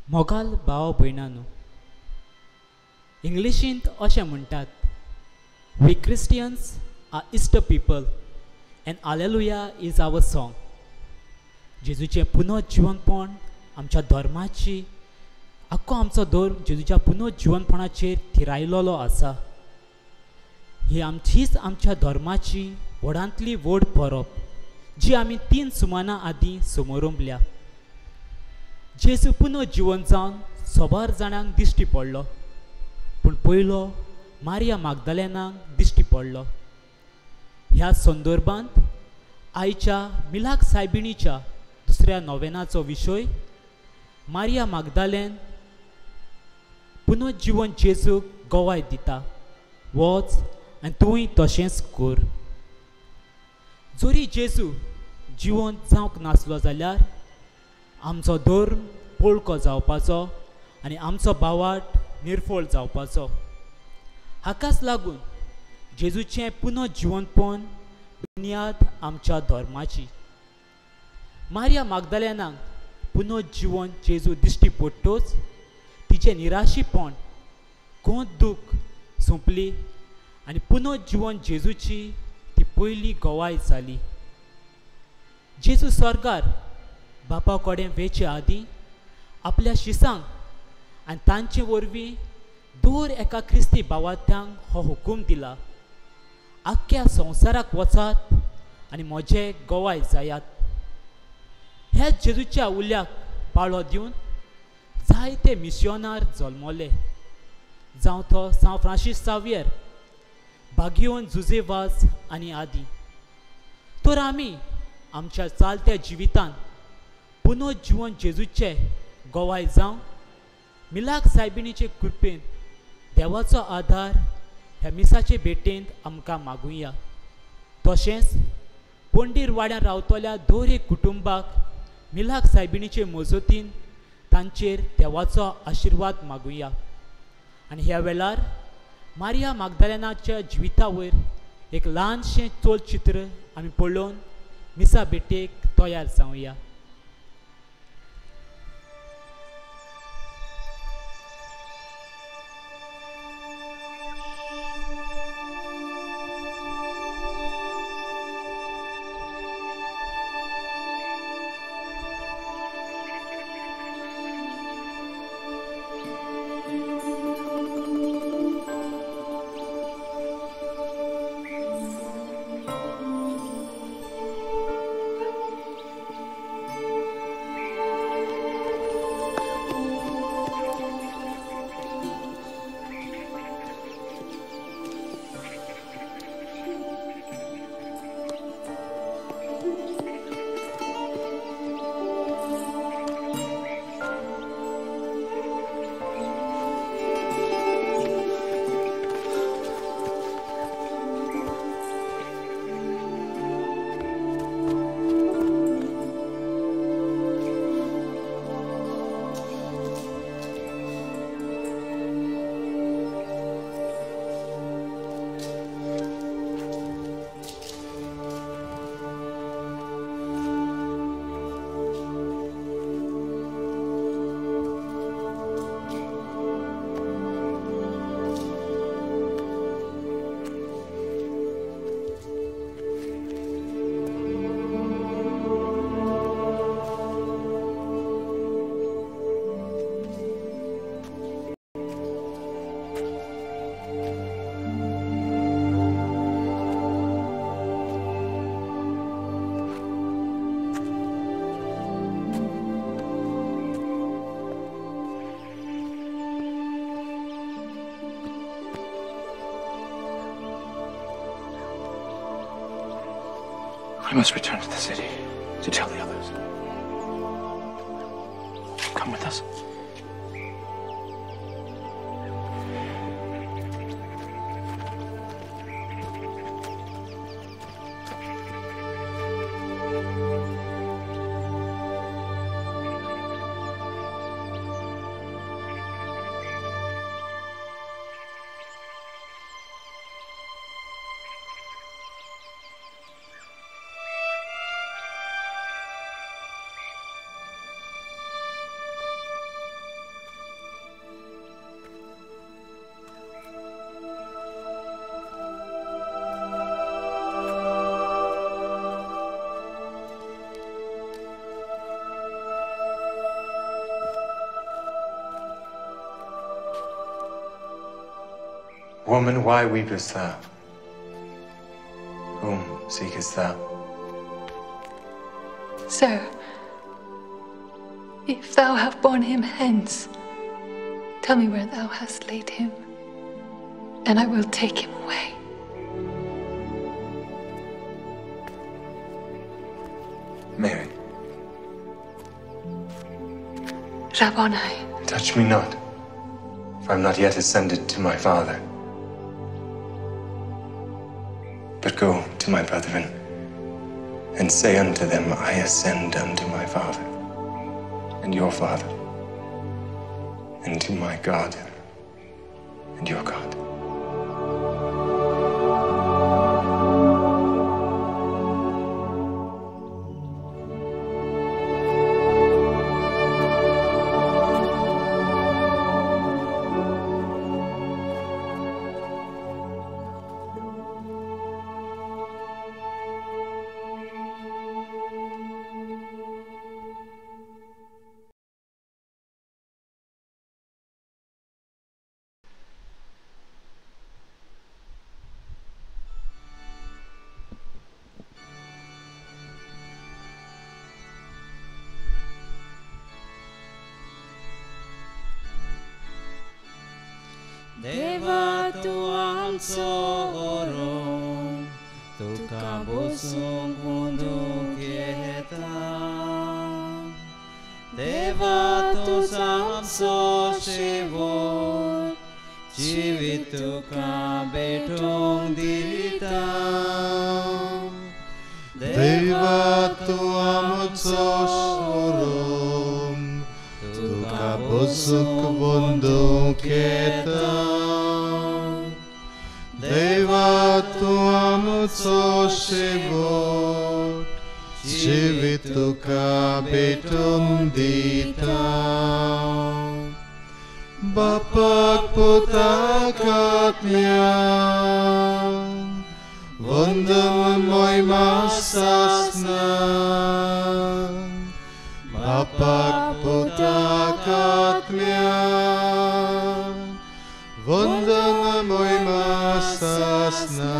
मोगाल भाव भयणांनो, इंग्लिशींत अशें म्हणटात, we Christians are Easter people and Alleluia is our song. जेजूचें पुनर्जिवनपण आमच्या धर्माची, आख्खो आमचो धर्म जेजूच्या पुनर्जिवनपणाचेर थिरायलेलो आसा. ही आमचीच आमच्या धर्माची व्हडांतली व्हड परब जी आमी 3 सुमानां आदीं समोरंबल्या. जेजू पुनर्जिवन जावन सोबार जाणांक दिश्टी पडलो, पूण पयलो मारिया मागदालेनाक दिश्टी पडलो. ह्या संदर्भांत आयच्या मिलाक सायबिणीच्या दुसऱ्या नोवेनाचो विशय मारिया मागदालेन पुनर्जिवन जेजूक गवाय दिता, वच आनी तूंय तशेंच कर. जरी जेजू जिवंत जावंक नासलो जाल्यार आमचो धर्म पोळको जावपाचो आनी आमचो भावाट निर्फळ जावपाचो. हाकाच लागून जेजूचें पुनर्जिवनपण बुन्याद आमच्या धर्माची. मारिया मागदालेनाक पुनर्जिवन जेजू दिश्टी पडटोच तिचें निराशीपण, कोंत दूख सोंपली आनी पुनर्जिवन जेजूची ती पयली गवाय जाली. जेजू स्वर्गार बापा कडेन वेचे आदीं आपल्या शिसांक आनी तांचे वरवीं दर एका क्रिस्ती भावार्थ्यांक हो हुकूम दिला, आख्ख्या संवसाराक वचात आनी म्हजे गवाय जायात. ह्याच जेजूच्या उल्याक पाळो दिवन जायते मिसियोनार जल्मले, जावं तो सांव फ्रांसीस सावियर, बागियोन जुजे वाज आनी आदी. तर आमी आमच्या चालत्या जिवितान पुनर्जिवन जेजूचे गवाय जावं मिलाक सायबिणीचे कृपेन देवाचो आदार ह्या मिसाचे भेटेंत आमकां मागुया. तशेंच पंडीर वाड्यार रावतल्या दर एक कुटुंबाक मिलाक सायबिणीचे मजतीन तांचेर देवाचो आशिर्वाद मागुया. आनी ह्या वेळार मारिया मागदालेनाच्या जिविता वयर एक ल्हानशें चलचित्र आमी पळोवन मिसा भेटेक तयार जावया. I must return to the city to tell the others. Come with us. Woman, why weepest thou? Whom seekest thou? Sir, if thou have borne him hence, tell me where thou hast laid him, and I will take him away. Mary. Rabboni. Touch me not, for I am not yet ascended to my Father. But go to my brethren, and say unto them, I ascend unto my Father, and your Father, and to my God, and your God. Deva tu amso orom, tu kabusung mundu kieta. Deva tu samso shivor, jivitu ka betong dita. Deva tu amso orom, tu kabusung mundu kieta. Deva tu amso shivor, Jivituka betum dita. Bapak putakatmya, Vondam moy masasna. Bapak putakatmya, Vondam moy masasna.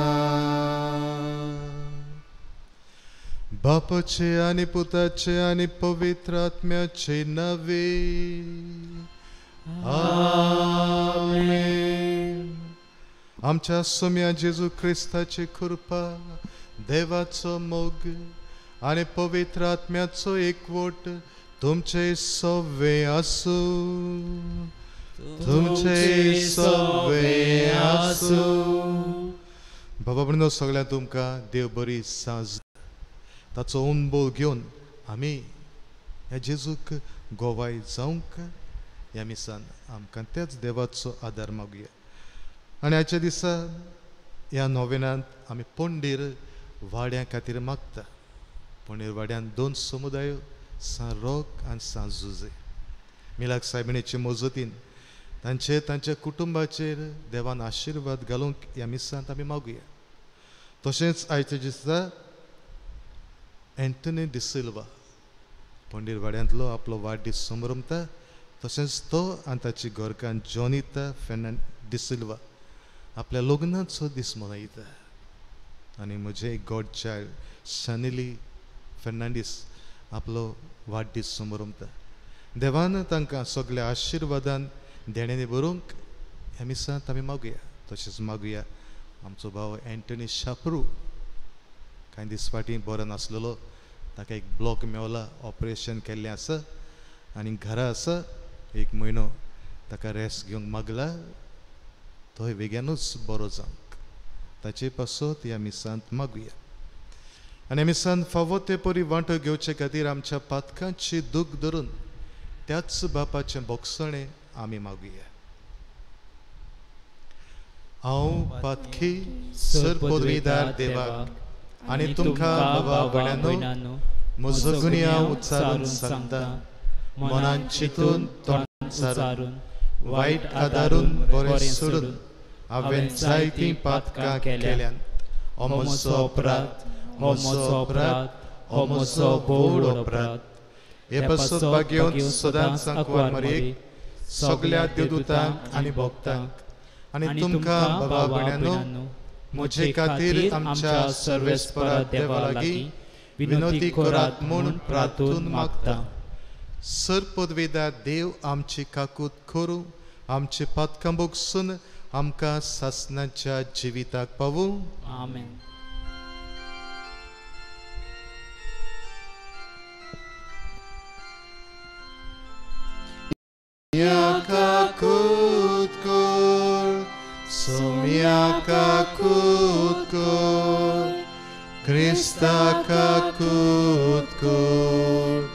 बापाचे आणि पुताचे आणि पवित्र आत्म्याचे नावे आमेन. आमच्या सोम्या जेजू क्रिस्ताची कृपा, देवाचो मोग आणि पवित्र आत्म्याचो एकवट तुमचे सवे आसूं, तुमचे सवे आसूं. बाबा भयणींनो, सगळ्यांक तुमकां देव बरी सांज. ताचो अणभव घेवन आमी ह्या जेजूक गोवाय जावंक ह्या मिसान आमकां त्याच देवाचो आदार मागुया. आनी आयच्या दिसा ह्या नोवेनांत आमी पंडीर वाड्या खातीर मागता. पंडीर वाड्यान दोन समुदाय, सान रोक आनी सान जुजे. मिलाक सायबिणीचे मजतीन तांचे तांच्या कुटुंबाचेर देवान आशिर्वाद घालूंक ह्या मिसांत आमी मागुया. तशेंच आयच्या दिसा एंटनी डिसिल्वा पंडीर वाड्यांतलो आपलो वाडदीस समरमता. तशेंच तो आनी ताची घरकान्न जॉनिता फेर्नांड डिसिल्वा आपल्या लग्नाचो दीस मनयता. आनी म्हजें एक गॉड चायल्ड शनिली फेर्नांडीस आपलो वाडदीस समरमता. देवान तांकां सगल्या आशिर्वादान देण्यांनी बरोवंक ह्या मिसांत आमी मागुया. तशेंच मागुया आमचो भाव एंटनी शाप्रू कांय दीस फाटीं बरो नासलेलो, ताका एक ब्लॉक मेवला, ऑपरेशन केल्लें आसा आनी घरा आसा. एक म्हयनो ताका रेस्ट घेवंक मागला, तोय वेग्यानूच बरो जावंक ताचे पासत ह्या मिसांत मागुया. आनी ह्या मिसांत फावो ते परी वांटो घेवचे खातीर आमच्या पातकांची दूख धरून त्याच बापाचें बोगसणें आमी मागुया. हांव पातकी सर पदवीदार देवाक आनी तुमकां बाबा भयणांनो म्हजो गुन्यांव उच्चारून सांगता, मनान चिंतून तोंडान उच्चारून वायट आदारून बरें सोडून हांवें जायतीं पातकां केल्यांत. हो म्हजो अपराध, हो म्हजो अपराध, हो म्हजो भोव अपराध. हे पासत भाग्योवन सदांच सांकवार मरेक सगल्या देवदूतांक आनी भक्तांक आनी तुमकां भावा भयणांनो म्हजे खातीर आमच्या सर्वेस्परा देवा लागीं विनवती करात म्हूण प्रार्थून मागता. सर पदवेदार देव आमची काकूत करूं, आमचे पातकां भोगसून आमकां सासणाच्या जिविताक पावूं. आमेन. काकूत कर, सोम्या काकूत कर, क्रिस्ता काकूत कर,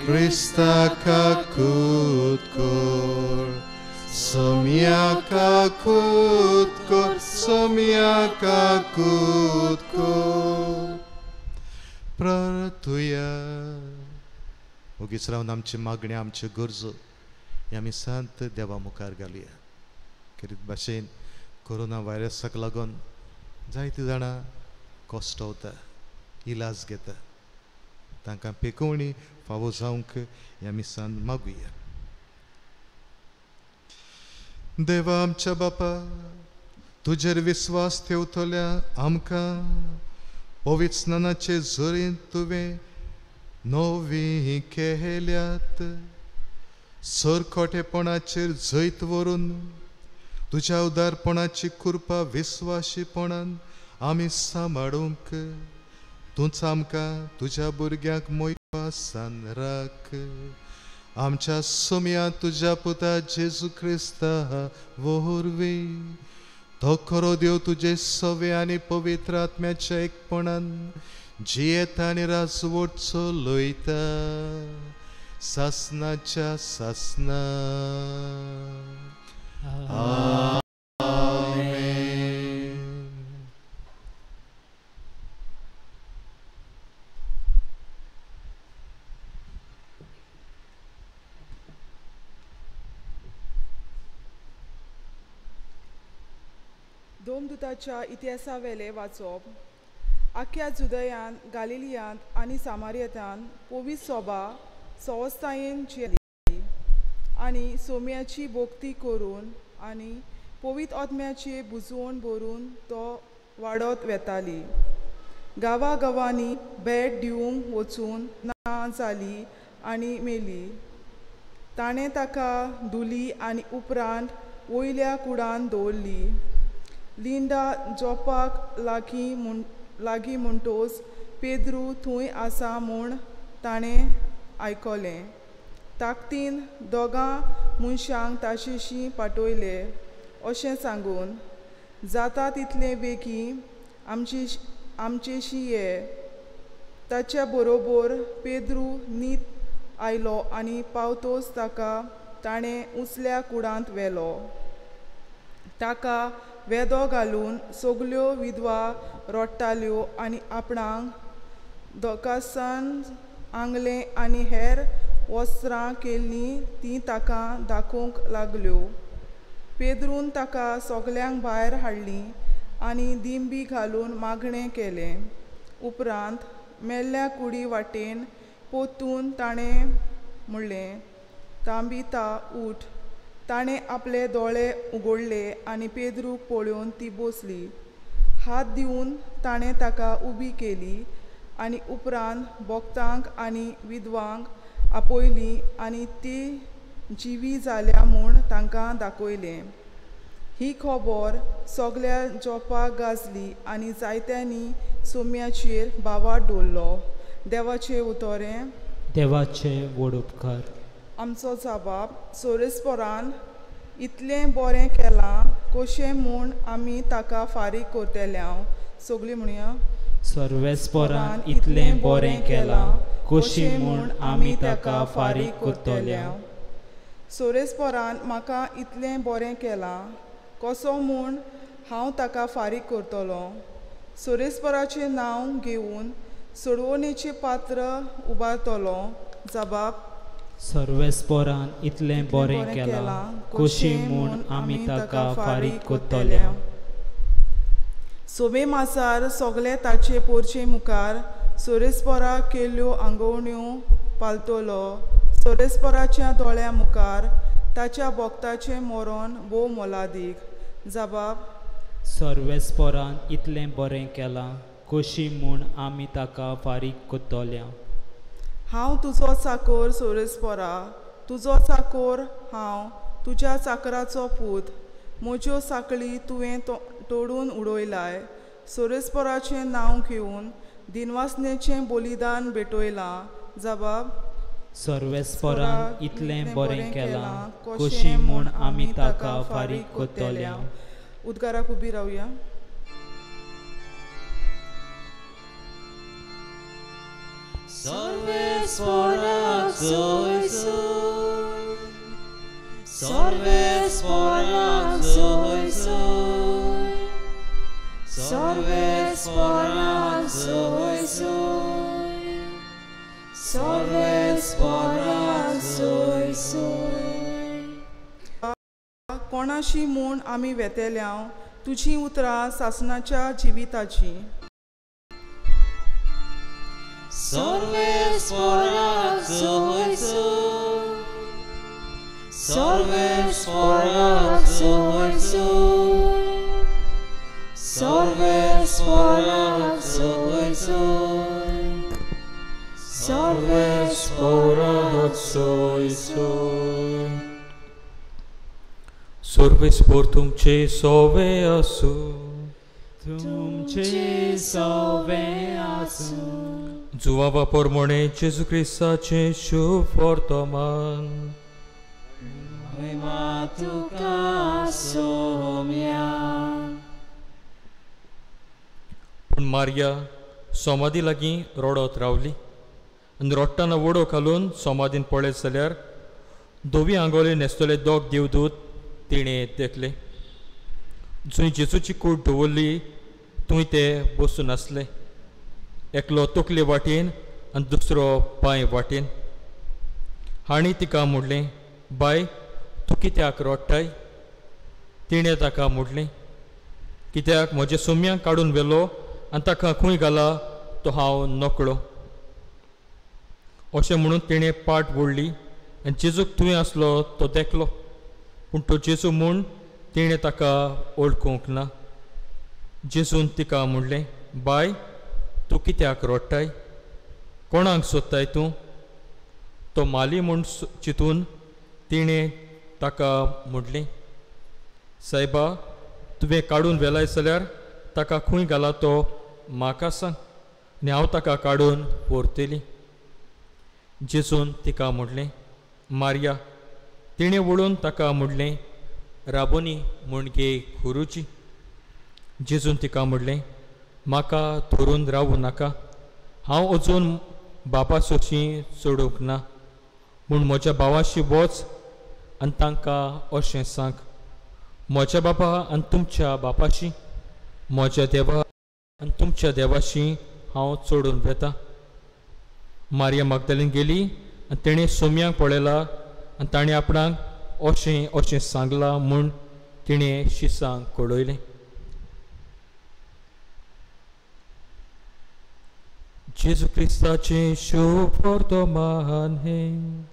क्रिस्ता काकूत कर, सोम्या काकूत कर, सोम्या काकूत कर. प्रार्थुया. ओगीच रावन आमची मागण्यो आमच्यो गरजो हे आमी संत देवा मुखार घालया. खेरीत भाशेन कोरोना व्हायरसाक लागून जायतीं जाणां कश्टवता, इलाज घेता, तांकां पेकोवणी फावो जावंक ह्या मिसान मागुया. देवा आमच्या बापा, तुजेर विस्वास ठेवतल्या आमकां पवित्र स्नानाचे झरीन तुवें नवी केल्यात. सरखोटेपणाचेर जैत व्हरून तुज्या उदारपणाची कृपा विस्वाशीपणान आमी सांबाळूंक तूंच आमकां तुज्या भुरग्यांक मोयपासान राख. आमच्या सोम्या तुज्या पुता जेजू क्रिस्ता वरवीं तो खरो देव तुजे सवे आनी पवित्र आत्म्याच्या एकपणान जियेता आनी राजवट चलयता सासनाच्या सासना. आमेन. दोमदूताच्या इतिहासावेले वाचप. आख्या जुदयांत, गालिलियांत आनी सामारियतान पवित्र सोबा सवस्तायेन जेली आनी सोम्याची भोक्ती करून आनी पवित्र आत्म्याचे बुजवण भरून तो वाडत वेताली. गांवागांवांनी भेट दिवंक वचून ना जाली आनी मेली. ताणें ताका धुली आनी उपरांत वयल्या कुडान दवरली. लिंडा जोपाक लागीं म्हणटोच पेद्रू थंय आसा म्हूण ताणें आयकलें. ताकतीन दोगां मनशांक ताशेशी पाठयले अशें सांगून, जाता तितले बेगीन आमचेशी ये. ताच्या बरोबर पेद्रू नीत आयलो आनी पावतोच ताका ताणें उंचल्या कुडांत व्हेलो. ताका वेदो घालून सगल्यो विधवा रडटाल्यो आनी आपणाक दोकासान आंगलें आनी हेर वस्त्रां केल्लीं तीं ताका दाखोवंक लागल्यो. पेद्रून ताका सगल्यांक भायर हाडलीं आनी दिंबी घालून मागणें केलें. उपरांत मेल्ल्या कुडी वाटेन पोतून ताणें म्हणलें, तांबिता उठ. ताणें आपले दोळे उगडले आनी पेद्रूक पळोवन ती बसली. हात दिवन ताणें ताका उबी केली आनी उपरांत भक्तांक आनी विधवांक आपयलीं आनी ती जिवी जाल्या म्हूण तांकां दाखयलें. ही खबर सगल्या जोपाक गाजली आनी जायत्यांनी सोम्याचेर बावाट दवरलो. देवाचें उतरें. देवाचे व्हड उपकार. आमचो जबाब. सोरेस्परान इतलें बरें केलां कशें म्हूण आमी ताका फारीक करतले. सगळीं म्हणया. सर्वेस्परान इतलें बरें केलां कशें म्हूण आमी ताका फारीक करतले. सोरेस्परान म्हाका इतलें बरें केलां कसो म्हूण हांव ताका फारीक करतलो. सोरेस्पराचें नांव घेवन सोडवणेचें पात्र उबारतलो. जबाब. सर्वेस्परान इतलें बरें केलां कशें म्हूण आमी ताका फारीक करतले. सोमे मासार सगळे ताचे पोरचे मुखार सोरेस्परा केल्ल्यो आंगवण्यो पालतलो. सोरेस्पराच्या दोळ्या मुखार ताच्या भक्ताचें मरण भोव मोलादीक. जबाब सर्वेस्पोरान इतलें बरें केलां कशी म्हूण आमी ताका फारीक कोत्तोल्या. हांव तुजो चाकोर सोरेस्पोरा, तुजो चाकोर हांव तुज्या चाकराचो पूत. म्हज्यो साकळी तुवें तोडून उडयलाय. सोरेस्पोराचें नांव घेवन दिनवासनेचें बलिदान भेटयलां. जबाब सर्वेस्पोरान इतलें बरें केलां कशी म्हूण आमी ताका फारीक कोत्तोल्या. उद्गाराक उबी रावया. सर्वेस्पोराक सोय सोय, सर्वेस्पोराक सोय सोय, सर्वेस्पोराक सोय सोय, सर्वेस्पोराक सोय सोय. कोणाशी म्हूण आमी वेतेल्या तुजी उतरां सासणाच्या जिविताची. सर्वेस्पोराक सोय सोय, सर्वेस्पोराक सोय सोय, सर्वेस्पोराक सोय सोय, सर्वेस्पोराक सोय सोय. सर्वेस्पोर तुमचे सोवे आसूं, तुमचे सोवे आसूं. जुवावा पोरमोणे जेजू क्रिस्ताचें शुभ वर्तमान. महिमा तुका सोम्या. पूण मारिया सोमादी लागीं रडत रावली आनी रडटना वडो घालून सोमादीन पळयत जाल्यार धवी आंगोली न्हेसतले दोग देवदूत तिणें देखले. जंय जेजूची कूड दवरली थंय ते बसून आसले, एकलो तकले वाटेन आनी दुसरो पांय वाटेन. हांणी तिका म्हणलें, बाय तूं कित्याक रडटाय? तिणें ताका म्हणलें, कित्याक म्हज्या सोम्यांक काडून व्हेलो आनी ताका खंय घाला तो हांव नकळो. अशें म्हणून तिणें पाट ओडली आनी जेजूक थंय आसलो तो देखलो, पूण तो जेजू म्हूण तिणें ताका वळखूंक ना. जेजून तिका म्हणलें, बाय तूं कित्याक रडटाय? कोणाक सोदताय तूं? तो माली म्हूण चिंतून तिणें ताका म्हणलें, सायबा तुवें काडून व्हेलाय जाल्यार ताका खंय घाला तो म्हाका सांग आनी हांव ताका काडून व्हरतली. जेजून तिका म्हणलें, मारिया. तिणें वळून ताका म्हणलें, राबोनी म्हूण गे गुरुजी. जेजून तिका म्हणलें, म्हाका धरून रावूं नाका, हांव अजून बापा सोशी चडूंक ना, पूण म्हज्या भावाशी वच आनी तांकां अशें सांग, म्हज्या बापा आनी तुमच्या बापाशी, म्हज्या देवा आनी तुमच्या देवाशी हांव चडून वेता. मारिया मागदालीन गेली आनी तेणें सोम्यांक पळयला आनी ताणें आपणाक अशें अशें सांगलां म्हूण तिणें शिसांक कळयलें. जेजू क्रिस्ताचें शुभ वर्तमान हें.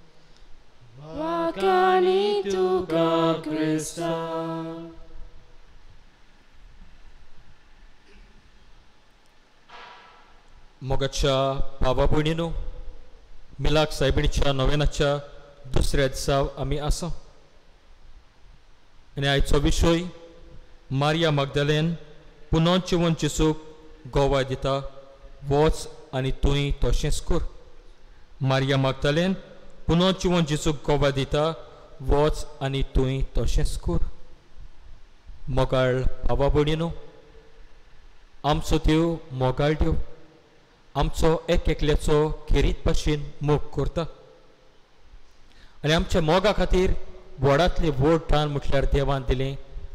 वाखाणी तुका क्रिस्ता. मोगाच्या भावा भयणीनो, मिलाक सायबिणीच्या नोवेनाच्या दुसऱ्या दिसा आमी आसा आनी आयचो विशय मारिया मागदालेन पुनोन जेजूक गोवा दिता, वच आनी तुंय तशेंच कर. मारिया मागदालेन पुनोन जेजूक गोवा दिता, वच आनी तुंय तशेंच कर. मोगाळ भावा भयणीनो, आमचो देव मोगाळ देव आमचो एक एकल्याचो खेरीत भाशेन मोग करता आनी आमच्या मोगा खातीर व्हडांतलें व्हड दान म्हटल्यार देवान दिलें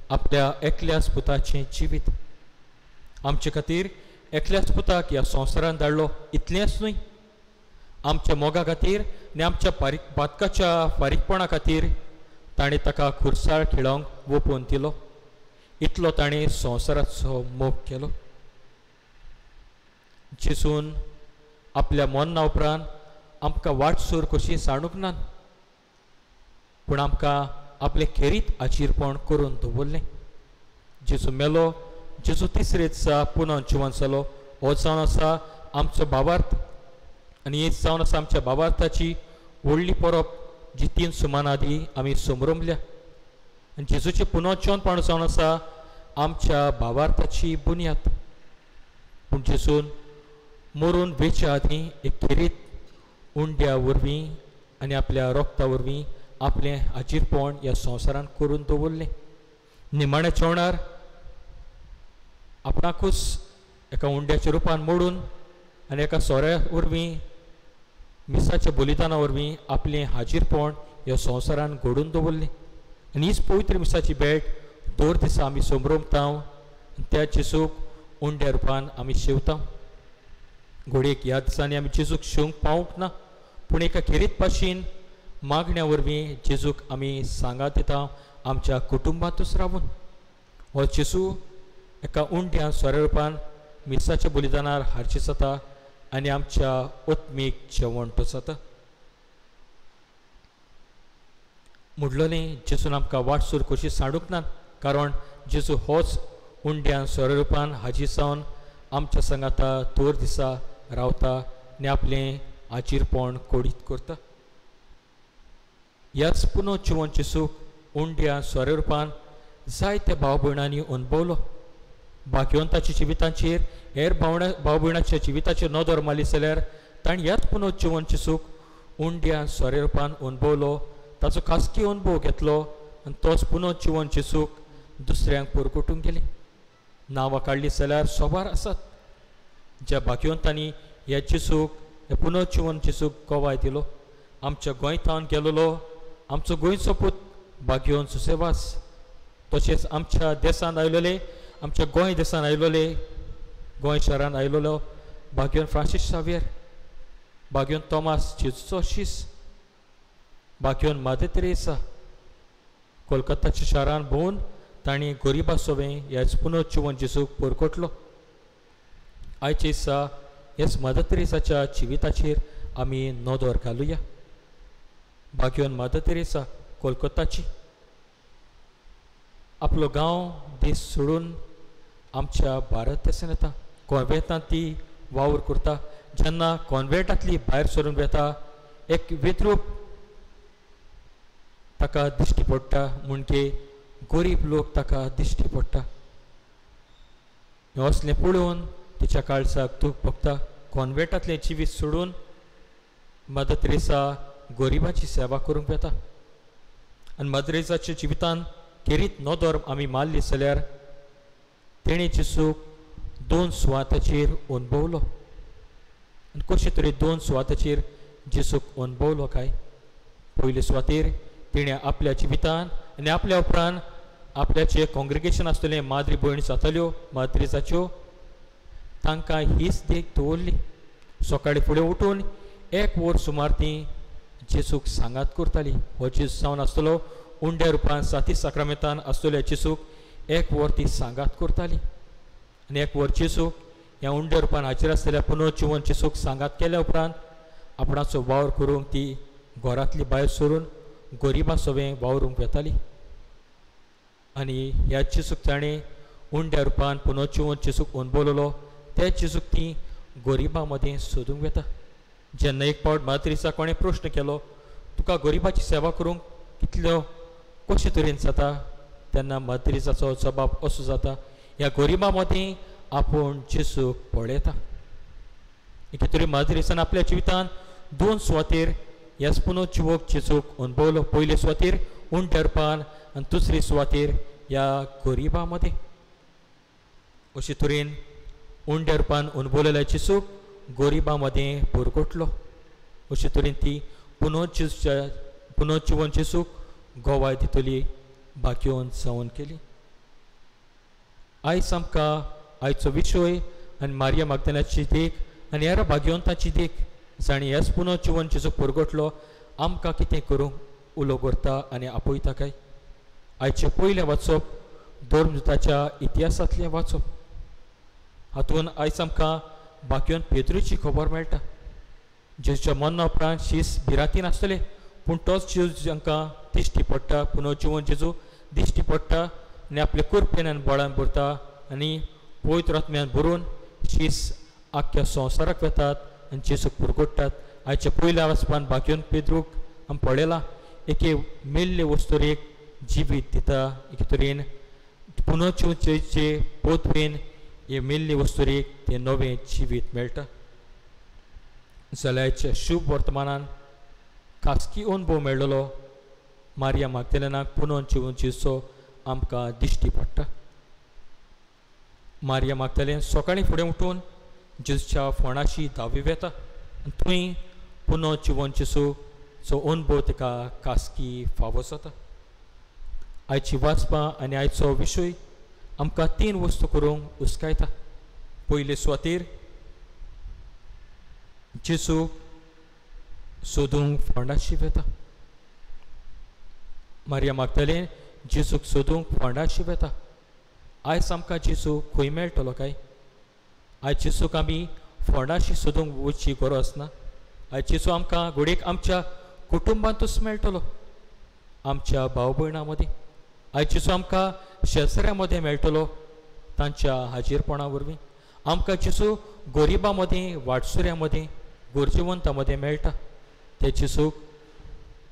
आपल्या एकल्याच पुताचें जिवीत. आमचे खातीर एकल्याच पुताक ह्या संवसारान धाडलो. इतलेंच न्हय, आमच्या मोगा खातीर आनी आमच्या पातकाच्या फारीकपणा खातीर ताणें ताका खुरसाळ खेळोंक वोपून दिलो. इतलो ताणें संवसाराचो मोग केलो. जेजून आपल्या मरणा उपरांत आमकां वाटसूर कशी सांडूंक ना, पूण आमकां आपलें खेरीत आजीरपण करून दवरलें. जेजू मेलो, जेजू तिसरे दिसा पुनः जिवन जालो. हो जावन आसा आमचो भावार्थ आनी ही जावन आसा आमच्या भावार्थाची व्हडली परब जी 3 सुमाना आदी आमी समरमल्या. आनी जेजूचें पुनर्जिवनपण जावन आसा आमच्या भावार्थाची बुन्याद. पूण जेजून मरून वेच्या आदीं एक खेरीत उंड्या वरवीं आनी आपल्या रोगता वरवीं आपलें हाजीरपण ह्या संवसारान करून दवरलें. निमाण्या जेवणार आपणाकूच एका उंड्याच्या रुपान मोडून आनी एका सोऱ्या वरवीं मिसाच्या बलिदाना वरवीं आपलें हाजीरपण ह्या संवसारान घडून दवरलें. आनी हीच पवित्र मिसाची भेट दर दिसा आमी समरमता आनी त्या जेजूक उंड्या रुपान आमी शेवता. घडयेक ह्या दिसांनी आमी जेजूक शेवंक पावूंक ना, पूण एका खेरीत भाशेन मागण्या वरवीं जेजूक आमी सांगात दिता आमच्या कुटुंबांतूच रावून. हो जेजू एका उंड्या सोऱ्या रुपान मिसाच्या बलिदानार हारशी जाता आनी आमच्या आत्मीक जेवण तो जाता. मुडलोलें जेजून आमकां वाटसूर कशी सांडूंक ना, कारण जेजू होच उंड्यान सोऱ्या रुपान हाजीर जावन आमच्या सांगाता दर दिसा रावता आनी आपलें हाजीरपण कोडीत करता. ह्याच पुनः जिवन जेजूक उंड्या सोऱ्या रुपान जायत्या भाव भयणांनी अणभवलो. भाग्यवंताच्या जिविताचेर हेर भाव भयणाच्या जिविताचेर नदर मारली जाल्यार ताणें ह्याच पुनः जिवन जेजूक उंड्या सोऱ्या रुपान अणभवलो, ताचो खासगी अणभव घेतलो आनी तोच पुनः जिवन जेजूक दुसऱ्यांक परगटूंक गेले. नांवां काडलीं जाल्यार सोबार आसात ज्या भाग्यवंतांनी ह्या जेजूक ह्या पुनः जिवन जेजूक गवाय दिलो. आमच्या गोंयतावन गेलोलो आमचो गोंयचो पूत भाग्यवंत जुसेवास, तशेंच आमच्या देशांत आयलोले आमच्या गोंय देशांत आयलोले गोंय शारांत आयलोलो भाग्यवंत फ्रांसीस शावियर, भाग्यवंत तोमास जेजूचो शीस, भाग्यवंत मदर तेरेसा कोलकाताच्या शारांत भोंवून तांणी गरिबा सोवें ह्याच पुनः जिवन जेजूक परगटलो. आयचे दिसा ह्याच मदर तेरेसाच्या जिविताचेर आमी नदर घालुया. भाग्यवंत मदर तेरेसा कोलकाताची आपलो गांव देश सोडून आमच्या भारत देशान येता. कॉन्वेंटांत ती वावर करता. जेन्ना कॉन्वेंटांतली भायर सरून वेता एक विद्रूप ताका दिश्टी पडटा, म्हणजे गरीब लोक ताका दिश्टी पडटा. हें असलें पळोवन तिच्या काळजाक दूख भोगता. कॉन्वेंटांतलें जिवीत सोडून मदर तेरेसा गरिबाची सेवा करूंक वेता आनी मदर तेरेसाच्या जिवितान खेरीत नदर आमी मारली जाल्यार तेणें जेजूक 2 सुवाताचेर अणभवलो. आनी कशे तरेन 2 सुवाताचेर जेजूक अणभवलो काय? पयले सुवातेर तिणें आपल्या जिवितान आनी आपल्या उपरांत आपल्याचें कॉंग्रिगेशन आसतलें माद्री भयण जाताल्यो मदर तेरेसाच्यो तांकां हीच देख दवरली. सकाळीं फुडें उठून 1 वर सुमार ती जेजूक सांगात करताली. हो जेजू जावन आसतलो उंड्या रुपान साती साक्रामेंतान आसतल्या जेजूक 1 वर ती सांगात करताली आनी 1 वर जेजूक ह्या उंड्या रुपान हाजीर आसतल्या पुनः जिवन जेजूक सांगात केल्या उपरांत आपणाचो वावर करूंक ती घरांतली भायर सरून गरिबां सोवें वावरूंक वेताली. आनी ह्या जेजूक ताणें उंड्या रुपान पुनः जिवन जेजूक अणभवलो त्या जेजूक ती गरिबां मदीं सोदूंक वेता. जेन्ना एक फावट मदर तेरेसा कोणें प्रश्न केलो, तुका गरिबाची सेवा करूंक कितल्यो कशे तरेन जाता, तेन्ना मदर तेरेसाचो जबाब असो जाता, ह्या गरिबां मदीं आपूण जेजूक पळयता. एके तरी मदर तेरेसान आपल्या जिवितान 2 सुवातेर ह्याच पुनः जिवक जेजूक अणभवलो. पयले सुवातेर उंड्या रुपान आनी दुसरे सुवातेर ह्या गरिबां मदीं. अशे तरेन उंड्या रुपान अणभवलेल्या जेजूक गरिबां मदीं परगटलो. अशे तरेन ती पुनः जिवन जेजूक गवाय दितली भाग्यवंत जावन केली. आयज आमकां आयचो विशय आनी मारिया मागदानाची देख आनी हेर भाग्यवंताची देख जांणी ह्याच पुनः जिवन जेजूक परगटलो आमकां कितें करूंक उलो करता आनी आपयता काय? आयचें पयलें वाचप धर्मजुताच्या इतिहासांतलें वाचप. हातूंत आयज आमकां भाग्यवंत पेद्रूची खबर मेळटा. जेजूच्या मरणा उपरांत शीस भिरांतीन आसतले, पूण तोच जेजू जांकां दिश्टी पडटा, पुनः जिवन जेजू दिश्टी पडटा आनी आपले कुरपेन आनी बळान भरता आनी पवित्र आत्म्यान भरून शीस आख्ख्या संवसाराक वेतात आनी जेजूक पुरगोडटात. आयच्या पयल्या वाचपान बागयोन पेद्रूक आमी पळयलां एके मेल्ले वस्तुरेक जिवीत दिता. एके तरेन पुनर्जिवचे पोतवेन हे मेल्ले वस्तुरेक तें नवें जिवीत मेळटा. जाल्यार आयच्या शुभ वर्तमानान खासगी अनुभव मेळ्ळो मारिया मागदेलेनाक पुनर्जिवचो आमकां दिश्टी पडटा. मारिया मागदेलेन सकाळीं फुडें उठून जेजूच्या फोंडाशी धांवी वेता आनी थंय पुनर्जिवन जेजूचो अनुभव ताका खासगी फावो जाता. आयची वाचपां आनी आयचो विशय आमकां तीन वस्तू करूंक उस्कायता. पयले सुवातेर जेजूक सोदूंक फोंडाशी वेता. मारिया मागदेलेन जेजूक सोदूंक फोंडाशी वेता. आयज आमकां जेजू खंय मेळटलो काय? आयज जेजूक आमी फोंडाशी सोदूंक वचची गरज ना. आयज जेजू आमकां घडयेक आमच्या कुटुंबांतूच मेळटलो, आमच्या भाव भयणां मदीं. आयज जेजू आमकां शेजऱ्यां मदीं मेळटलो तांच्या हाजीरपणा वरवीं. आमकां जेजू गरिबां मदीं, वाटसुऱ्यां मदीं, गरजेवंतां मदीं मेळटा. त्या जेजूक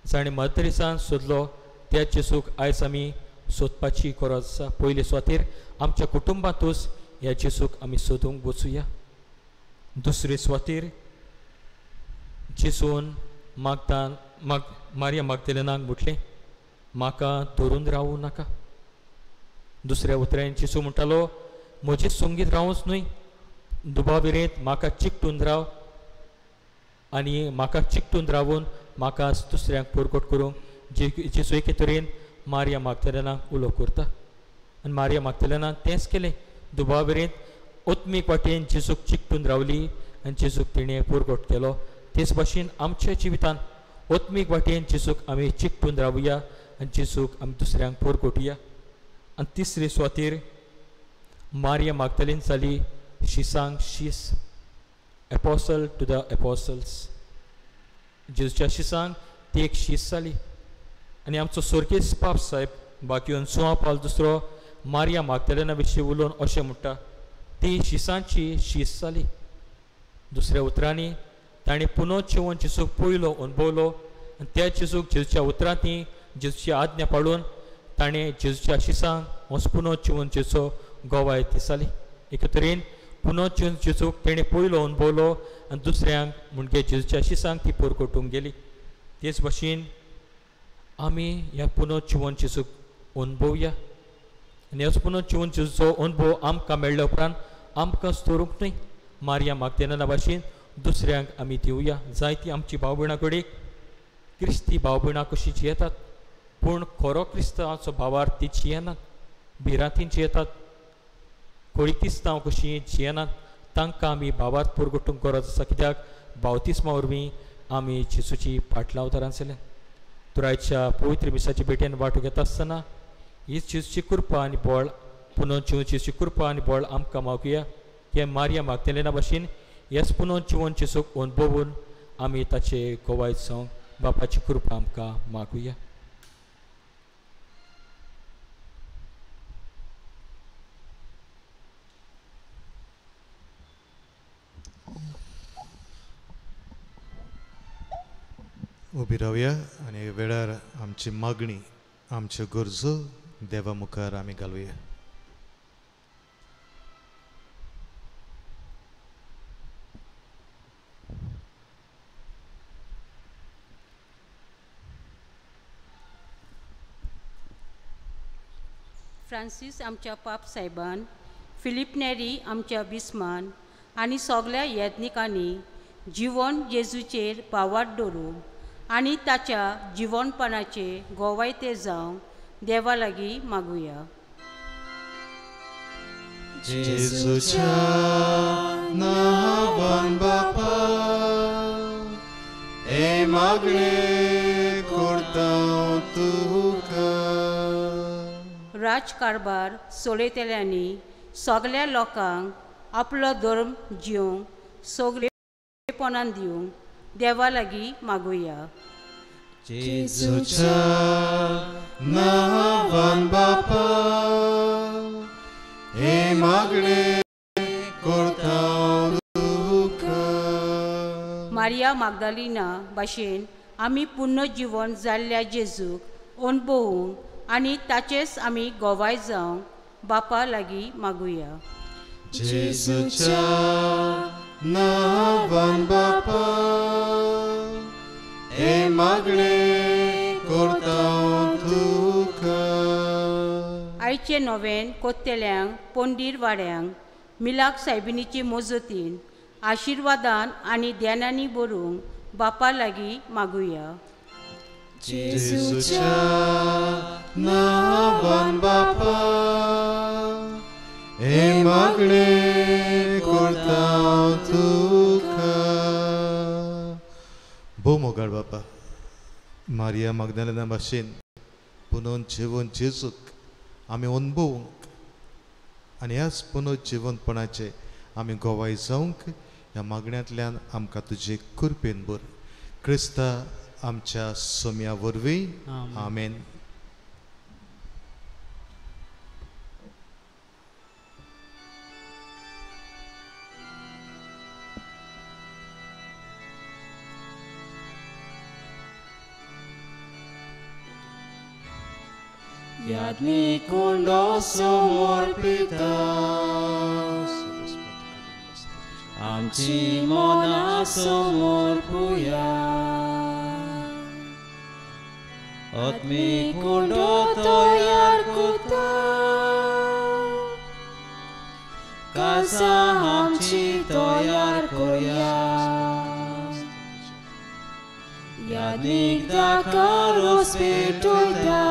जाणें मदरेसान सोदलो त्या जेजूक आयज आमी सोदपाची गरज आसा. पयले सुवातेर आमच्या कुटुंबांतूच ह्या जेजूक आमी सोदूंक वचुया. दुसरे सुवातेर जेजून मागतान मारिया मागदेलेनाक म्हटलें म्हाका धरून रावूं नाका. दुसऱ्या उतरांनी जेजू म्हणटालो म्हजे संगीत रावूंच न्हय, दुबाविरेंत म्हाका चिकटून राव आनी म्हाका चिकटून रावून म्हाका दुसऱ्यांक परगट करूंक जेजू एके तरेन मारिया मागदेलेनाक उलो करता. आनी मारिया मागदेलेनान तेंच केलें. दुबाविरेंत ओत्मीक वाटेन जेजूक चिकटून रावली आनी जेजूक तिणें परगट केलो. तेच भाशेन आमच्या जिवितान ओत्मीक वाटेन जेजूक आमी चिकटून रावया आनी जेजूक आमी दुसऱ्यांक परगटुया. आनी तिसरे सुवातेर मारिया मागदेलेन जाली शिसांक शीस, एपोसल टू the apostles. जेजूच्या शिसांक ती एक शीस जाली. आनी आमचो स्वर्गेस्त पाप साहेब बाकीन जुआंव पावल दुसरो मारिया मागदेलेना विशीं उलोवन अशें म्हणटा ती शिसांची शीस जाली. दुसऱ्या उतरांनी ताणें पुनर्जिवन जेजूक पयलो अनुभवलो आनी त्या जेजूक जेजूच्या उतरांनी जेजूची आज्ञा पाळून ताणें जेजूच्या शिसांक हो पुनर्जिवन जेजूचो गवाय दिसाली. एके तरेन पुनर्जिवन जेजूक तेणें पयलो अनुभवलो आनी दुसऱ्यांक म्हणजे जेजूच्या शिसांक ती परगटूंक गेली. तेच भाशेन आमी ह्या पुनर्जिवन जेजूक अनुभवया आनी ह्या पुनर्जिवन जेजूचो अनुभव आमकां मेळ्ळ्या उपरांत आमकां दवरूंक न्हय, मारिया मागदेलेना भाशेन दुसऱ्यांक आमी दिवया. जायती आमची भाव भयणां कडेन क्रिस्ती भाव भयणां कशीं जियेतात पूण खरो क्रिस्तांवाचो भावार्थ ती जियेनात, भिरांतीन जियेतात, खरी क्रिस्तांव कशीं जियेनात. तांकां आमी भावार्थ परगटूंक गरज आसा. कित्याक बावतिस्मा वरवीं आमी जेजूची फाटलावतारां जाल्या. तर आयच्या पवित्र मिसाचे भेटेन वांटो घेता आसतना ही जेजूची कृपा आनी बळ पुनर्जिवन जेजूची कृपा आनी बळ आमकां मागुया की मारिया मागदेलेना भाशेन हेच पुनर्जिवन जेजूक अनुभवून आमी ताचे गवाय जावंक बापाची कृपा आमकां मागुया. उबी रावया आनी वेळार आमची मागणी, आमच्यो गरजो देवा मुखार आमी घालुया. फ्रांसीस आमच्या पाप साहेबान, फिलीप नेरी आमच्या बिस्मान आनी सगल्या यत्निकांनी जिवन जेजूचेर पावाट दवरूं आनी ताच्या जिवनपणाचे गोवायते जावंक देवा लागीं मागुया. जेजूच्या नांवान बापा हे मागणें करता तुका. राजकारभार सोडयतल्यांनी सगल्या लोकांक आपलो धर्म जिवंक सगळेपणान दिवंक देवा लागीं मागुया. जेजूच्या नांवान बापा मागणें करता तुका. मारिया मागदालिना भाशेन आमी पुनर्जिवन जाल्ल्या जेजूक अणभवूंक आनी ताचेच आमी गोवाय जावंक बापा लागीं मागुया. जेजूच्या नांवान बापा हें मागणें करता तुका. आयचे नवेन कोत्तेल्यांक पोंडीर वाड्यांक मिलाक सायबिणीचे मजतीन आशिर्वादान आनी ध्यानांनी बरोवंक बापा लागीं मागुया. जेजूच्या नांवान बापा हें मागणें करता तुका. भोव मोगाळ बापा, मारिया मागदालेना भाशेन पुनोन जिवन जेजूक आमी अणभवूंक आनी ह्याच पुनर्जिवनपणाचे आमी गोवाय जावंक ह्या मागण्यांतल्यान आमकां तुजे कृपेन भर. क्रिस्ता आमच्या सोम्या वरवीं आमेन. यादनी कुंडो समर्पिता आमची मना समर्पुया. आत्मी कुंडो तयार करता कासा आमची तयार करया. यादनीक दाकारोस पेटयता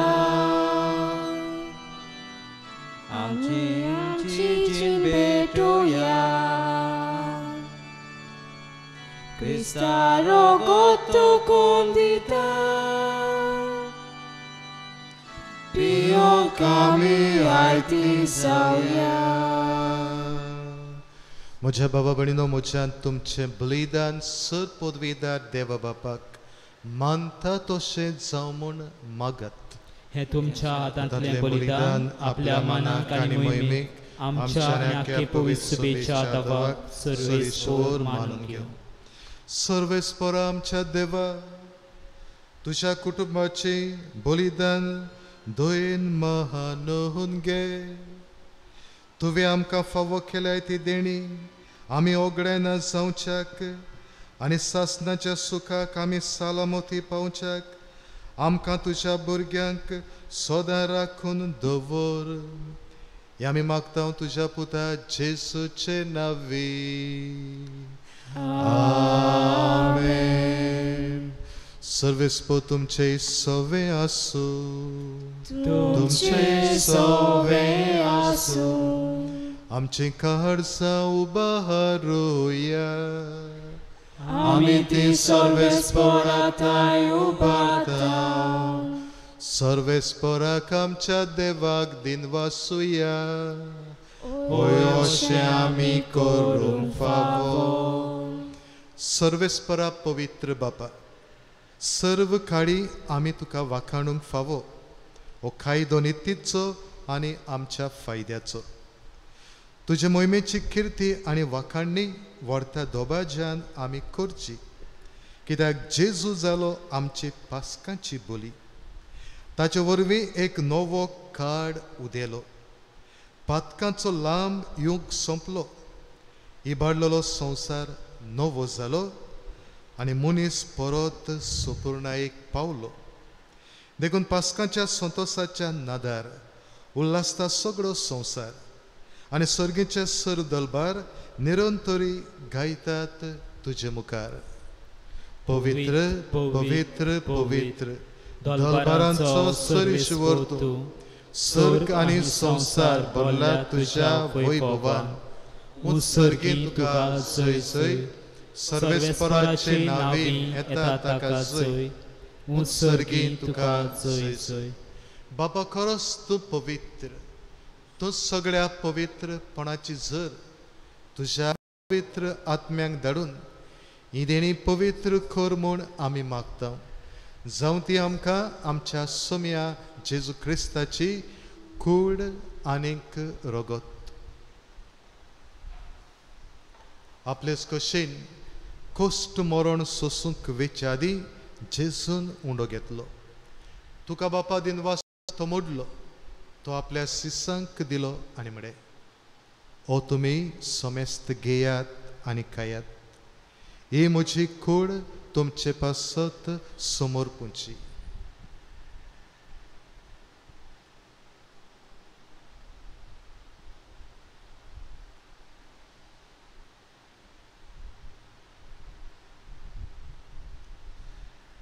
आमची आमची जीण भेटुया. क्रिस्ता रोगोत तुकून दिता पियोंक आमी आयती जावया. म्हज्या बाबा भयणीनो, म्हज्यान तुमचें बलिदान सर पदवीदार देवा बापाक मानता तशें जावं म्हूण मागत. हे तुमच्या हातांतलें बलिदान आपल्या मनाक आनी मोहिमेक आमच्या आनी आख्खे पवित्र सभेच्या दवाक सर्वेस्पोर मानून घेवं. सर्वेस्पोर आमच्या देवा, तुज्या कुटुंबाचें बलिदान दयेन महानून घे. तुवें आमकां फावो केल्याय ती देणी आमी ओगडायना जावच्याक आनी सासणाच्या सुखाक आमी सालामती पावच्याक आमकां तुज्या भुरग्यांक सदां राखून दवर. हे आमी मागता तुज्या पुता जेजूचे नांवी आमेन. सर्वेस्पोर तुमचे सवे आसूं. तुमचे सवे आसूं. आमचें काळजां उबारुया. आमी ती सर्वेस्पोरा थांय उबारता. सर्वेस्पोराक आमच्या देवाक दिनवासुया. होय अशें आमी करूंक फावो. सर्वेस्पोरा पवित्र बापा, सर्व काळी आमी तुका वाखाणूंक फावो. हो कायदो नितीचो आनी आमच्या फायद्याचो. तुजे मोहिमेची किर्ती आनी वाखाणणी व्हरता दोबाज्यान आमी करची, कित्याक जेजू जालो आमची पास्कांची बोली. ताचे वरवीं एक नवो काळ उदेलो. पातकांचो लांब यूग सोंपलो. इबाडलेलो संवसार नवो जालो आनी मनीस परत सुपूर्णायेक पावलो. देखून पास्कांच्या संतोसाच्या नादार उल्हासता सगळो संवसार आनी सर्गीचे सर दलबार निरंतरी गायतात तुजे मुखार. पवित्र पवित्र पवित्र दलबारांचो सर्वेश्वर तूं, सर्ग आनी संवसार भरला तुज्या वैभवान. उत्सर्गी तुका जय जय, सर्वेस्पराचे नांवी येता ताका जय, उत्सर्गी तुका जय जय. बाबा खरोच तूं पवित्र, तूं सगळ्या पवित्रपणाची झर. तुज्या पवित्र आत्म्यांक धाडून ही देणी पवित्र कर म्हूण आमी मागता. जावं ती आमकां आमच्या सोम्या जेजू क्रिस्ताची कूड आनीक रगत. आपलेच कशेन कोश्ट मरण सोसूंक वेचे आदीं जेजून उंडो घेतलो. तुका बापा दिनवास तो मोडलो, तो आपल्या शिसांक दिलो आनी म्हळें, ओ तुमी समेस्त घेयात आनी खायात, ही म्हजी कूड तुमचे पासत समोर पुंची.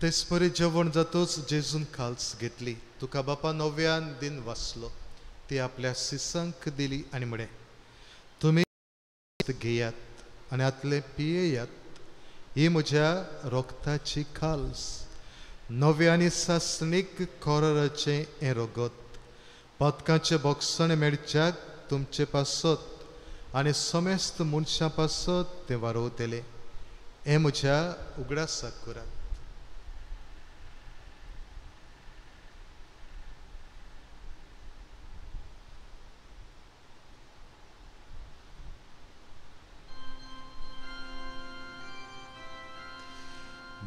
तेचपरी जेवण जातूच जेजून खाल्स घेतली, तुका बापा नव्यान दिन वाचलो, ती आपल्या शिसांक दिली आनी म्हळें, तुमी घेयात आनी आतले पियेयात, ही म्हज्या रोगताची खाल्स, नव्या आनी सासणीक कोराचें हें रगत, पातकांचें बोगसण मेळच्याक तुमचे पासत आनी समेस्त मनशां पासत तें वारोवतलें, हें म्हज्या उगडासाक करात.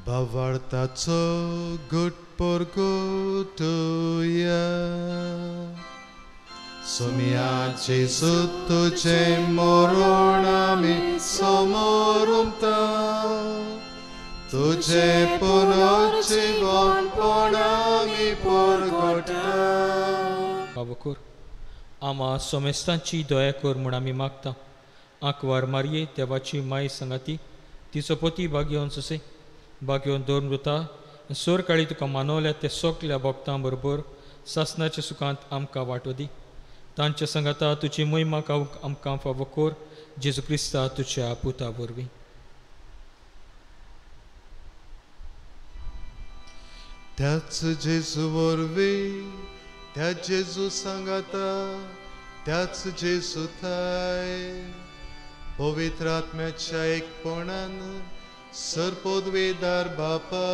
भावार्थाचो गुट परगटुया, सोम्या जेजू तुजें मरण आमी समोर उमता, तुजें पुनर्जीवनपण आमी परगटा. बाबा आमा सोमेस्तांची दया कर म्हूण आमी मागता. आंकवार मारये देवाची माय सांगाती तिचो पती भाग्योवन ससे भाग्योवन दवरून वता सोर काळी तुका मानवल्या ते सगल्या भक्तां बरोबर सासनाच्या सुखांत आमकां वांटो दी. तांच्या सांगाता तुजी महिमा गावंक आमकां फावो कर, जेजू क्रिस्ता तुज्या पुता वरवीं. त्याच जेजू वरवीं, त्या जेजू सांगाता, त्याच जेजू थाय पवित्र आत्म्याच्या एकपणान सर्पोद्वेदार बापा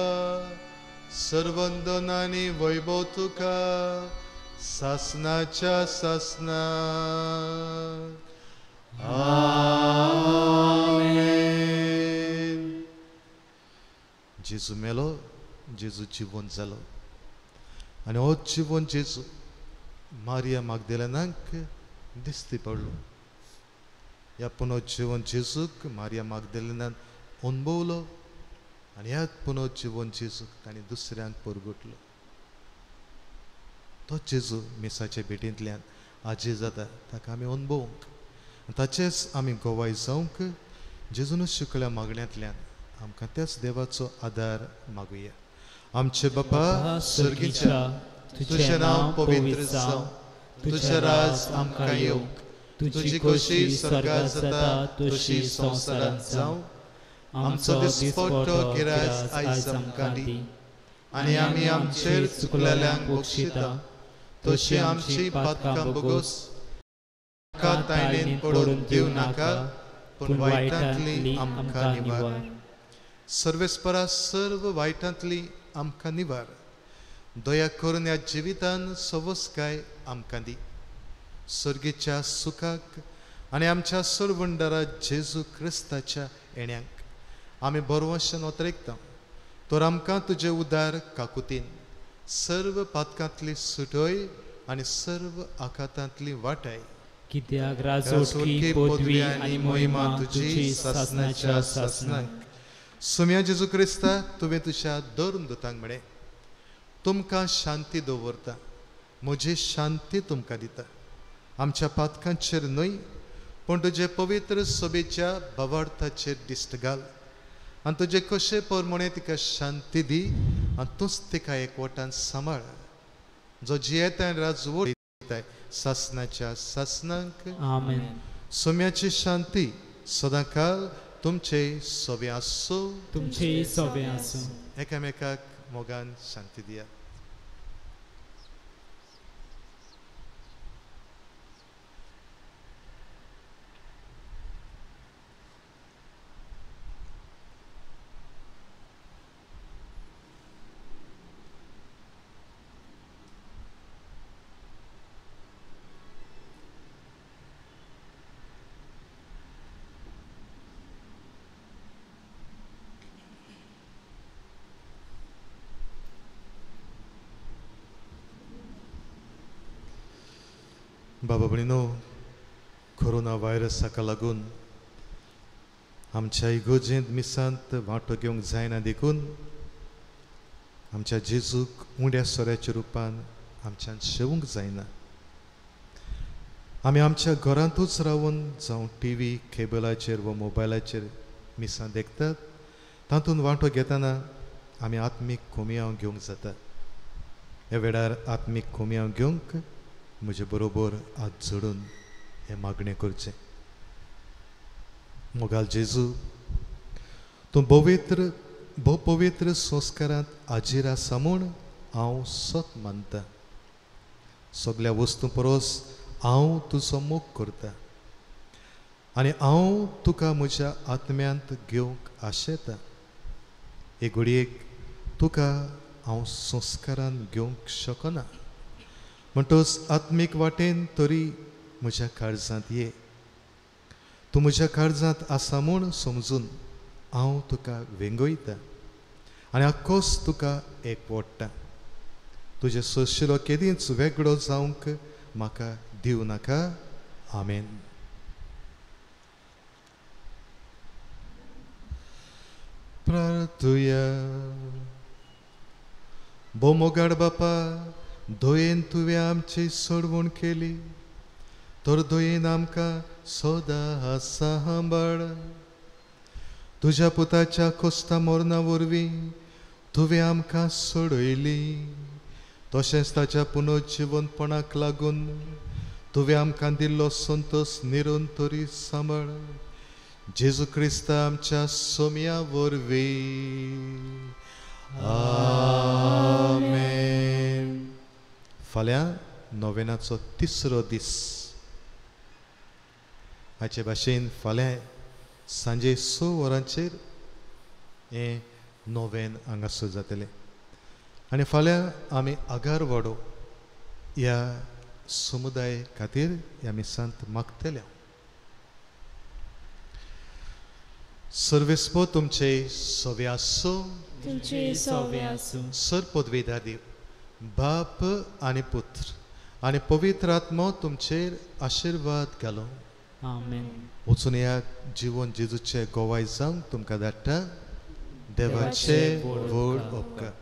सर्वंदन आनी वैभव तुका सासनाच्या सासना. आमेन. जेजू मेलो, जेजू जिवन जालो आनी हो जिवन जेजू मारिया मागदेलनाक दिसती पडलो. ह्या पुनर्जीवन जेजूक मारिया मागदेलनान अनुभवलो आनी ह्या पुनर्जीवन जेजूक ताणें दुसऱ्यांक परगटलो. तो जेजू मिसाच्या भेटींतल्यान आजी जाता ताका आमी अनुभवूंक आनी ताचेच आमी गोवाय जावंक जेजूनच शिकल्या मागण्यांतल्यान आमकां त्याच देवाचो आदार मागुया. आमचे बापा सर्गीच्या, तुजें नांव पवित्र जावं, तुजें राज आमकां येवंक, तुजी खोशी स्वर्गात जाता तशी संवसारांत जावं. आमचो दिसपट्टो गिरास आयज आमकां दी आनी आमी आमचेर चुकलेल्यांक बक्षिता तशी आमची पातकां भोगोस, आमकां तायणेन पडून दिवं नाका, पूण वायटांतली आमकां निवार. सर्वेस्परा सर्व वायटांतली आमकां निवार. दया करून ह्या जिवितान सवसकाय आमकां दी, सर्गेच्या सुखाक आनी आमच्या सरवंडारा जेजू क्रिस्ताच्या येण्याक आमी बरवंशान ओतरेकता. तर आमकां तुजे उदार काकुतीन सर्व पातकांतली सुटय आनी सर्व आघातांतली वाटाय. कित्याक राजवटकी पदवी आनी महिमा तुजी सासनाच्या सासनाक. सुम्या जेजू क्रिस्ता, तुवें तुज्या धर्म दुतांक म्हळें, तुमकां शांती दवरता, म्हजी शांती तुमकां दिता. आमच्या पातकांचेर न्हय पूण तुजे पवित्र सभेच्या भावार्थाचेर दिश्ट घाल आनी तुजे कशे प्रमाणे तिका शांती दी आनी तूंच तिका एकवटान सांबाळ, जो जियेता आनी राजवट दिताय सासनाच्या सासनाक. आमेन. सोम्याची शांती सदांकाल तुमचे सोबे आसूं, तुमचे सोबे आसूं. एकामेकाक मोगान शांती दिया. बाबा भयणीनो, कोरोना व्हायरसाका लागून आमच्या इगोजेंत मिसांत वांटो घेवंक जायना देखून आमच्या जेजूक उंड्या सोऱ्याच्या रुपान आमच्यान शेवूंक जायना. आमी आमच्या घरांतूच रावन जावं टी व्ही केबलाचेर वा मोबायलाचेर मिसां देखतात, तातूंत वांटो घेतना आमी आत्मीक कोमियांव घेवंक जाता. ह्या वेळार आत्मीक कोमियांव घेवंक म्हजे बरोबर हात जोडून हें मागणें करचें. मोगाल जेजू, तूं पवित्र भोवपवित्र संस्कारांत हाजीर आसा म्हूण हांव सत मानता. सगल्या वस्तूं परस हांव तुजो मोग करता आनी हांव तुका म्हज्या आत्म्यांत घेवंक आशेता. हे घडयेक तुका हांव संस्कारान घेवंक शकना, म्हणटच आत्मीक वाटेन तरी म्हज्या काळजांत ये. तूं म्हज्या काळजांत आसा म्हूण समजून हांव तुका वेंगयता आनी आक्कोस तुका एकवडटा. तुजें सोंशिलो केदींच वेगळो जावंक म्हाका दिवं नाका. आमेन. प्रार्थुया. भोव बापा, दयेन तुवें आमची सोडवण केली तर दयेन आमकां सदां सांबाळ. तुज्या पुताच्या कोस्ता मरणा वरवीं तुवें आमकां सोडयली, तशेंच ताच्या पुनर्जिवनपणाक लागून तुवें आमकां दिल्लो संतोश निरंतरी सांबाळ. जेजू क्रिस्ता आमच्या सोम्या वरवीं. आमेन. फाल्यां नोवेनाचो तिसरो दीस. हाचे भाशेन फाल्यां सांजे 6 वरांचेर हें नोवेन हांगासर जातलें आनी फाल्यां आमी आगारवाडो ह्या समुदाय खातीर ह्या मिसांत मागतले. सर्वेस्पो तुमचे सवे आसूं, तुमचे सवे आसूं. सर पदवेदा देव बाप आनी पुत्र आनी पवित्र आत्मो तुमचेर आशिर्वाद घालो. आमेन. वचून ह्या जिवन जेजूचे गोवाय जावंक तुमकां धाडटा. देवाचे व्हड उपकार.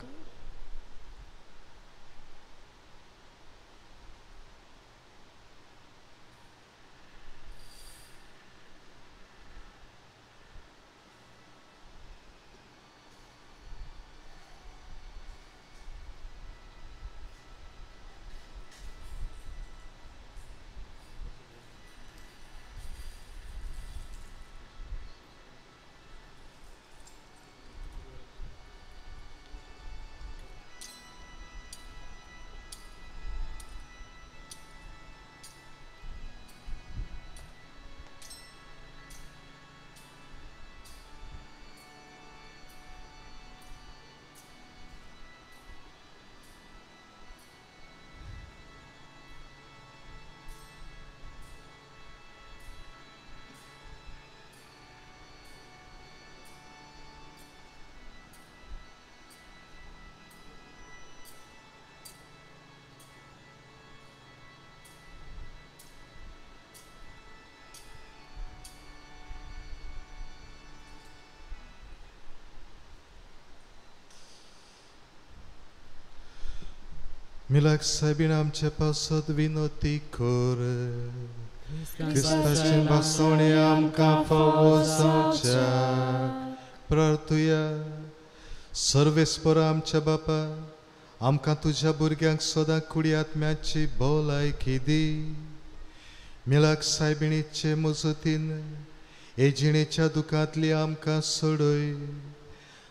मिलाक सायबीण आमचे पासत विनोती कर. क्रिस्ताचें भासोणें आमकां फावो जावच्याक प्रार्थुया. सर्वेस्पर आमच्या बापा, आमकां तुज्या भुरग्यांक सदां कुडी आत्म्याची भलायकी दी. मिलाक सायबिणीचे मजतीन हे जिणेच्या दुखांतली आमकां सोडय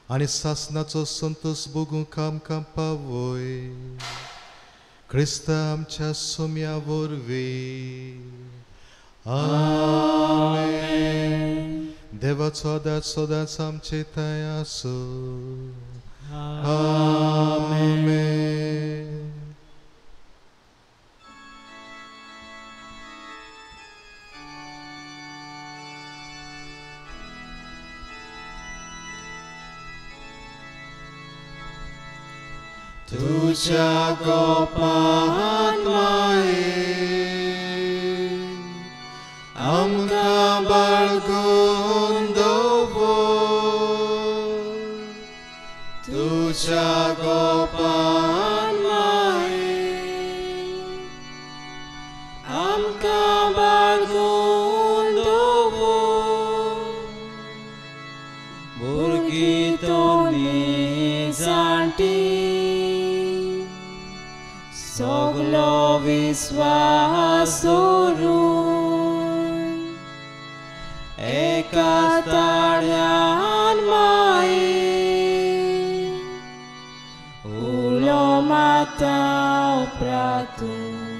आनी सासनाचो संतोश भोगूंक आमकां पावय. क्रिस्ता आमच्या सोम्या वरवीं. आमेन. देवाचो आदार सदांच आमचे थंय आसूं. आमेन. तुझ्या गोपान माये आमकां बाळगून दवर भुरगीं तोनी जाणटी सगलो विस्वास दवरून एका ताळ्यान माये उलो माता उपरातून.